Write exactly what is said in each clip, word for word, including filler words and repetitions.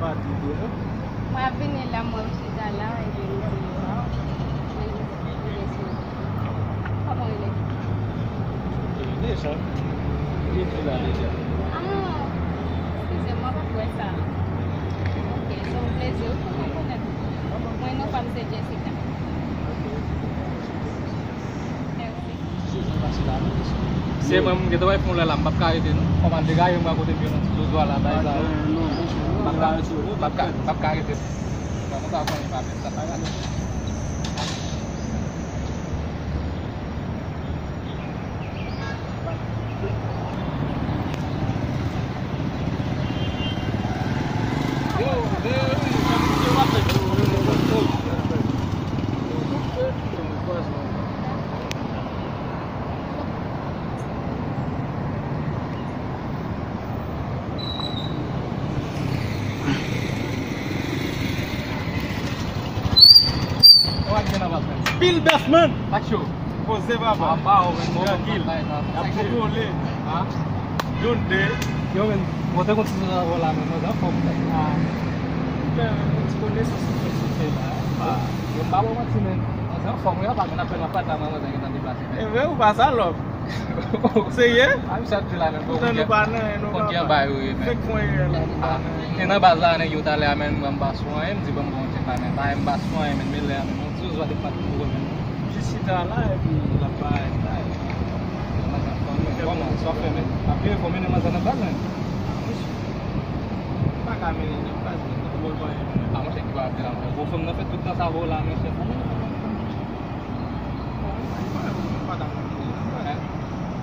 Mwen ap vini la, mwen chita la, epi m di, "Waw, men li se byen sou." Kòman w rele? Deja. Li di la deja. Ah, eskize m, mwen pa t wè sa. Ok, se yon plezi wi pou mwen konèt ou. Mwen, non pa m se Jessica. Mèsi. Se mwen, m gentan wè fon lè la, m p ap ka rete non. Kòman degaje mwen kote m yo nan ti zozo a la, bay sa yo. M p ap ka, m p ap ka, m p ap ka rete. Bon, nou pa konnen pa fè sa, pa gade. Pil bèf, man! Poze, papa. Trankil. Y ap kontwole. Youn, de. Yo, men, mwen te konn ti nan la, men mwen anfòm, men. Fè yon ti konesans nou fè sou fè la. Yo, m pa bon manti, men. Mwen anfòm, wi, apa, men apèn mwen pa ta, mwen, mwen gentan deplase, men. E vre, ou pa salòp. Serye? A, misye ap di la, men, bon, konn ki anba yo ye, men. Fèk fon erè la, nou pa nan. E nan baz la, nèg yo talè a, men, mwen m pa sou anyen, m di, "Ban m bon tchèk la, men, pa m pa sou anyen, men, men lè a, men, yon ti zwa de pat pou mwen, men." Jis chita la, epi l ap bay, bay. Kòman, sa w fè, men? Ap veye fò mennen manzè nan baz, men. Pa ka mennen nan baz, men, nan bòl pa anyen. A, monchè, ki pa ap di la, monchè. Bon, fanm nan fè tout tan sa, bon, la, monchè.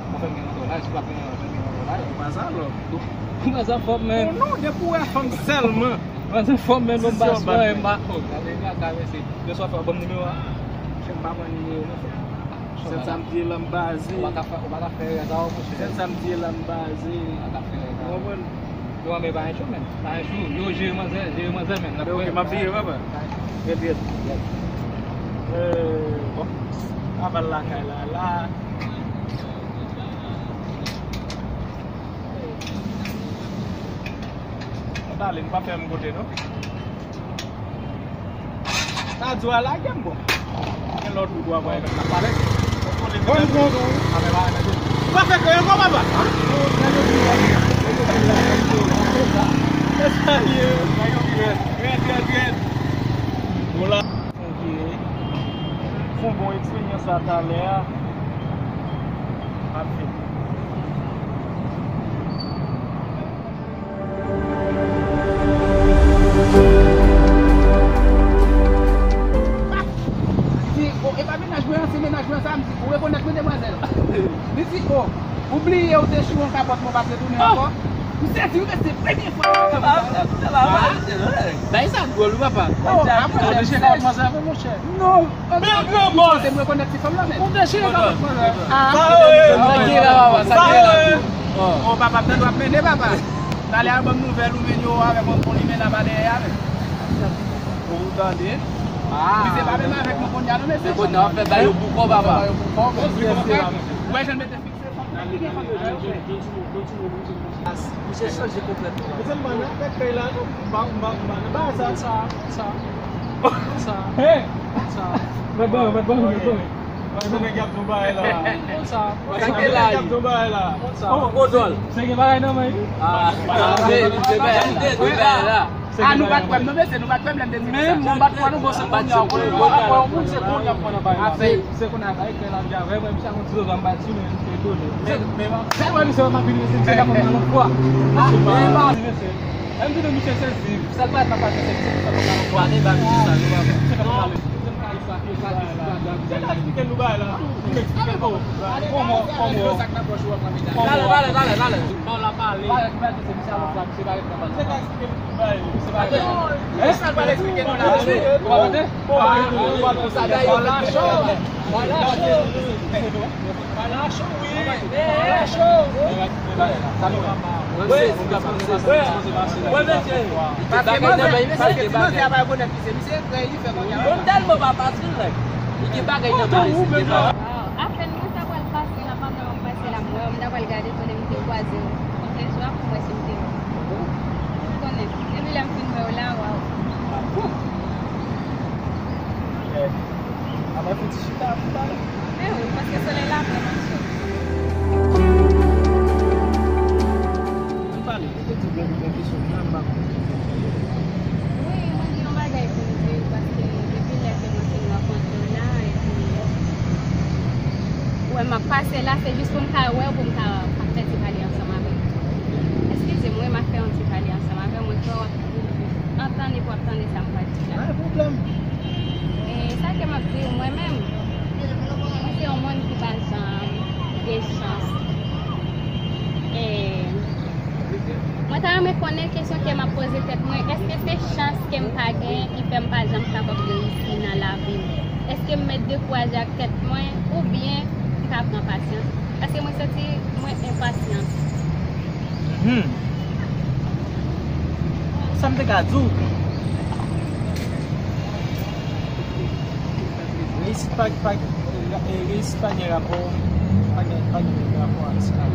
Mwen fè m gen antouraj, si w ap gen antouraj, ou pa salòp. Ou pa sa fòp, men. Non, non, depi w wè fanm sèlman. Ou pa sa fòp, men, bon, m pa sou anyen, m pa. Oh, gade, gade, gade, mesye. Mesye, w ap fè, ban m nimewo a. Monchè, m pa pran nimewo, non, frè. Sèl sa m di lan m baze. Ou pa ka fè, ou pa ka fè erè sa, monchè. Sèl sa m di lan m baze. Ou pa ka fè erè sa. Ou konprann? Yo, men pa yon cho, men. Pa yon cho. Yo, jere manzè, jere manzè, men. Men ok, m ap vire, papa. Ret, ret. Euh, bon. Aval lakay la, la. Talè, nou pa fè m kote, non? Sa di w a lage m, bon. Gen lòt wout w ap wè, men, n ap pale. Bon, bon, bon. Ou pa fè kè ankò, papa? Eskalye. Red, red, red. Bon, la. Fon vire. Fon bon eksperyans la talè a. M ap vin. Di, "O, e pa mennaj mwen an, se mennaj mwen sa," m di, "Ou rekonèt mwen, demwazèl?" Li di, "O, ou bliye ou te chire yon kapòt mwen, ou pa t retounen ankò?" M sezi, wi, men se premye fwa. Bay sa dwòl, wi, papa. O, apre, monchè. Non. Bèl gran bòs! Ou te rekonèt ti fanm lan, men. Ou te chire kapòt mwen la. Ah. Sa yo ye? Sa ki la, papa? Sa ki la? Oh, papa, m tande w ap mennen, papa. Talè a ban m nouvèl ou men yo avèk yon bon limen la pa dèyè a, men. Ou tande? Ah. Misye pa menm avèk nou kounye a, non, mesye. Se kounye a w ap fè ba yo pou kò, papa. Ba yo pou kò, men. Ou wè jan l mete fikse fanm nan, ki gen fanm yo, ba yo fè. Misye chanje konplètman. Misye m pa nan fè kay la, non. M pa, m pa, m pa nan bagay sa. Konsa, konsa, konsa. Hey! Konsa. Mèt ban, mèt ban, mèt ban. Konsa. Nèg y ap tou bay la. Konsa. Nèg y ap tou bay la. Konsa. Oh, oh, dòl. Se gen bagay nan men. Ah, se, se bagay la. Ah, nou pa t kwè m, non, mesye, nou pa t kwè m lè m te di sa. Men, mwen pa t kwè nou, bon, se kounye a, kounye a, kounye a, kounye a, kounye a, kounye a. Se kounye a, bay kè la, m di a, vrèman, misye a konn ti zozo, m pa t sou, men, m te etone. Men, men, sèlman misye pa vin, mesye, misye ka konn nan lòt fwa. Ah, men, pa di, mesye. Lè m di nou, misye sezi, sa l parèt nan paj sezi, misye pa konn nan lòt fwa. Gade, ba misye sa, nou pa fè. Misye pa konn nan lòt fwa. Se ka eksplike nou bagay la. Ou eksplike nou. Kòman, kòman? Talè, talè, talè, talè. Non, la pale. Sa l pral eksplike nou la. Ou pa tande? Ou pa tande? Ou pa tande? Sa bagay yo fèt deja. Pale cho, wi. Pale cho. Wi, wi, wi, mesye. Paske manzè, paske ti manzè a pa rekonèt misye. Misye prè, li fè kounye a. Mwen tèlman pa fasil, nèg. Li gen bagay nan pale, se te pa. Apèn mwen ta pral pase la, pandan m ap pase la, m wè w, m ta pral gade konnen m te kwaze w. Kote swa pou mwen si m te wè w. Ou konnen, depi lè m fin wè w, La, waw. Apre fouti chita pou pale. Men wi, paske solèy la vrèman cho. Ann pale, ou te di w gen kesyon, men m pa konn. Wi, mwen gen yon bagay pou m di w, paske depi lè ke mwen fin rankontre w la, epi ou wè m ap pase la, se jis pou m ka wè w, pou m ka, ka fè ti pale ansanm avè w. Eskize m, wi, m ap fè yon ti pale ansanm avè w, mwen kwè w ap antann epi w ap tande sa m pral di la. Pa gen pwoblèm. E sa ke m ap di w, mwen menm, mwen se yon moun ki pa janm gen chans. E mwen ta renmen konnen kesyon ke m ap poze tèt mwen, èske se chans ke m pa gen ki fè m pa janm kapab reyisi nan lavi m? Èske m mèt dekouraje ak tèt mwen oubyen m ka pran pasyans? Paske mwen santi mwen enpasyan. Hmm. Sa m te ka di w? Reyisit pa, pa, e, reyisit pa gen rapò, pa gen, pa gen rapò ak sa.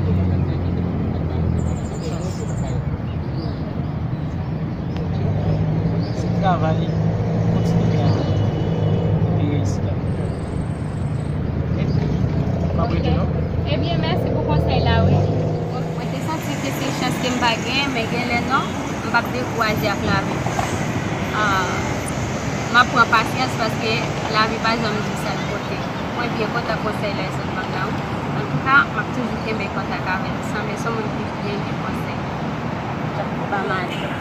Se travay, kontinye travay, epi reyisit la. Ok. M ap rete non. Ebyen, mèsi pou konsèy la, wi. Mwen te santi ke se chans ke m pa gen, men gen lè non, m p ap dekouraje ak lavi. Ah, m ap pran pasyans paske lavi pa janm di sa l pote. Mwen byen kontan konsèy la sot ban m la, wi. Antouka, m ap toujou kenbe kontak avè l. Sanble se yon moun ki byen gen konsèy. Ba m ale.